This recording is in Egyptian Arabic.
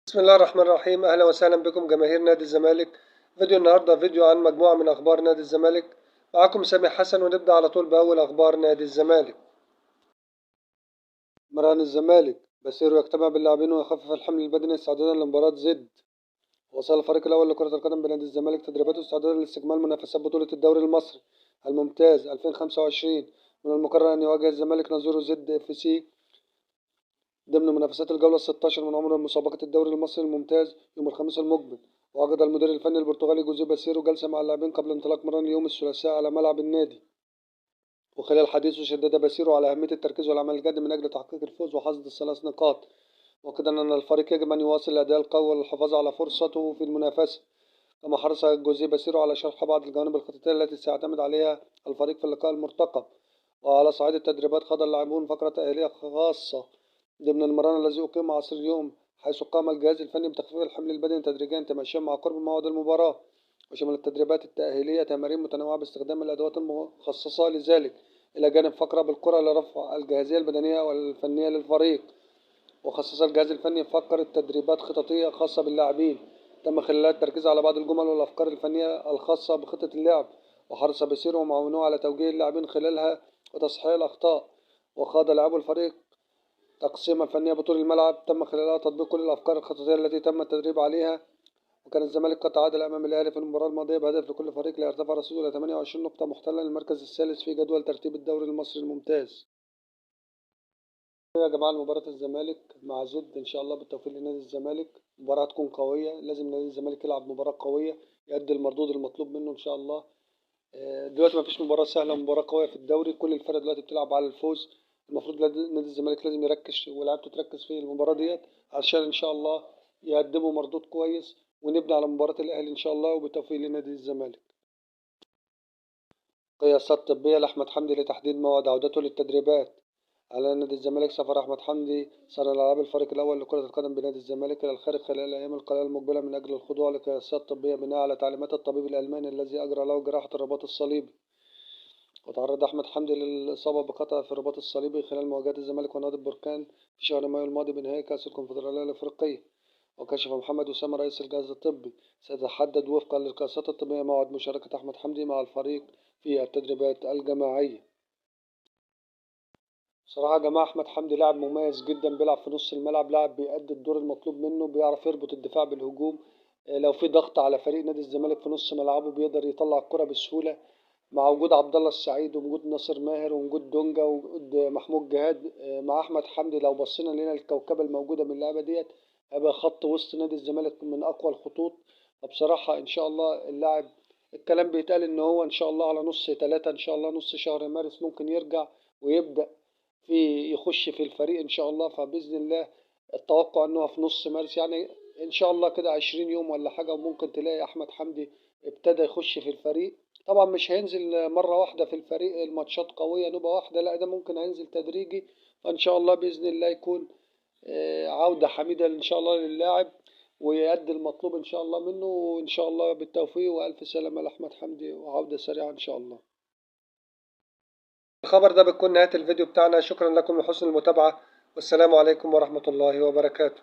بسم الله الرحمن الرحيم. أهلا وسهلا بكم جماهير نادي الزمالك. فيديو النهاردة فيديو عن مجموعة من أخبار نادي الزمالك. معاكم سامي حسن، ونبدأ على طول بأول أخبار نادي الزمالك. مران الزمالك باسيرو يجتمع باللاعبين ويخفف الحمل البدني استعدادا لمباراة زد. وصل الفريق الأول لكرة القدم بنادي الزمالك تدريباته استعدادا لاستكمال منافسات بطولة الدوري المصري الممتاز 2025. من المقرر أن يواجه الزمالك نظيره زد اف سي ضمن منافسات الجولة 16 من عمر مسابقة الدوري المصري الممتاز يوم الخميس المقبل. وعقد المدير الفني البرتغالي جوزيه باسيرو جلسة مع اللاعبين قبل انطلاق مران اليوم الثلاثاء على ملعب النادي. وخلال حديثه شدد باسيرو على أهمية التركيز والعمل الجاد من أجل تحقيق الفوز وحصد الثلاث نقاط، وأكد أن الفريق يجب أن يواصل الأداء القوي والحفاظ على فرصته في المنافسة. كما حرص جوزيه باسيرو على شرح بعض الجوانب الخططية التي سيعتمد عليها الفريق في اللقاء المرتقب. وعلى صعيد التدريبات خاض اللاعبون فقرة تأهيلية خاصة ضمن المران الذي أقيم عصر اليوم، حيث قام الجهاز الفني بتخفيف الحمل البدني تدريجيا تماشيا مع قرب موعد المباراة. وشمل التدريبات التأهيلية تمارين متنوعة باستخدام الأدوات المخصصة لذلك، إلى جانب فقرة بالكرة لرفع الجاهزية البدنية والفنية للفريق. وخصص الجهاز الفني فقرة تدريبات خططية خاصة باللاعبين تم خلالها التركيز على بعض الجمل والأفكار الفنية الخاصة بخطة اللعب. وحرص باسيرو ومعاونوه على توجيه اللاعبين خلالها وتصحيح الأخطاء. وخاض لاعبو الفريق تقسيمة فنية بطول الملعب تم خلالها تطبيق كل الأفكار الخططية التي تم التدريب عليها. وكان الزمالك قد تعادل أمام الأهلي في المباراة الماضية بهدف لكل فريق ليرتفع رصيده إلى 28 نقطة محتلا المركز الثالث في جدول ترتيب الدوري المصري الممتاز. يا جماعة مباراة الزمالك مع زد إن شاء الله بالتوفيق لنادي الزمالك. مباراة تكون قوية، لازم نادي الزمالك يلعب مباراة قوية يؤدي المردود المطلوب منه إن شاء الله. دلوقتي مفيش مباراة سهلة، مباراة قوية في الدوري، كل الفرق دلوقتي بتلعب على الفوز. المفروض نادي الزمالك لازم يركز ولاعيبته تركز في المباراة ديت عشان إن شاء الله يقدموا مردود كويس ونبني على مباراة الأهلي إن شاء الله، وبالتوفيق لنادي الزمالك. قياسات طبية لأحمد حمدي لتحديد موعد عودته للتدريبات. على نادي الزمالك سافر أحمد حمدي صانع الألعاب الفريق الأول لكرة القدم بنادي الزمالك إلى الخارج خلال الأيام القليلة المقبلة من أجل الخضوع لقياسات طبية بناء على تعليمات الطبيب الألماني الذي أجرى له جراحة الرباط الصليبي. وتعرض أحمد حمدي للإصابة بقطع في الرباط الصليبي خلال مواجهة الزمالك ونادي البركان في شهر مايو الماضي بنهائي كأس الكونفدرالية الأفريقية. وكشف محمد أسامة رئيس الجهاز الطبي سيتحدد وفقا للقياسات الطبية موعد مشاركة أحمد حمدي مع الفريق في التدريبات الجماعية. صراحة يا جماعة أحمد حمدي لاعب مميز جدا، بيلعب في نص الملعب، لاعب بيأدي الدور المطلوب منه، بيعرف يربط الدفاع بالهجوم. لو في ضغط على فريق نادي الزمالك في نص ملعبه بيقدر يطلع الكرة بسهولة. مع وجود عبد الله السعيد ووجود ناصر ماهر ووجود دونجا ووجود محمود جهاد مع أحمد حمدي، لو بصينا لنا الكوكبة الموجودة من اللعبة ديت هيبقى خط وسط نادي الزمالك من أقوى الخطوط. فبصراحة إن شاء الله اللاعب الكلام بيتقال إن هو إن شاء الله على نص 3 إن شاء الله نص شهر مارس ممكن يرجع ويبدأ في يخش في الفريق إن شاء الله. فبإذن الله التوقع إن هو في نص مارس، يعني إن شاء الله كده 20 يوم ولا حاجة، وممكن تلاقي أحمد حمدي ابتدى يخش في الفريق. طبعا مش هينزل مرة واحدة في الفريق الماتشات قوية نوبة واحدة، لا ده ممكن هينزل تدريجي. فإن شاء الله بإذن الله يكون عودة حميدة إن شاء الله للاعب ويؤدي المطلوب إن شاء الله منه، وإن شاء الله بالتوفيق وألف سلامة لأحمد حمدي وعودة سريعة إن شاء الله. الخبر ده بتكون نهاية الفيديو بتاعنا. شكرا لكم لحسن المتابعة، والسلام عليكم ورحمة الله وبركاته.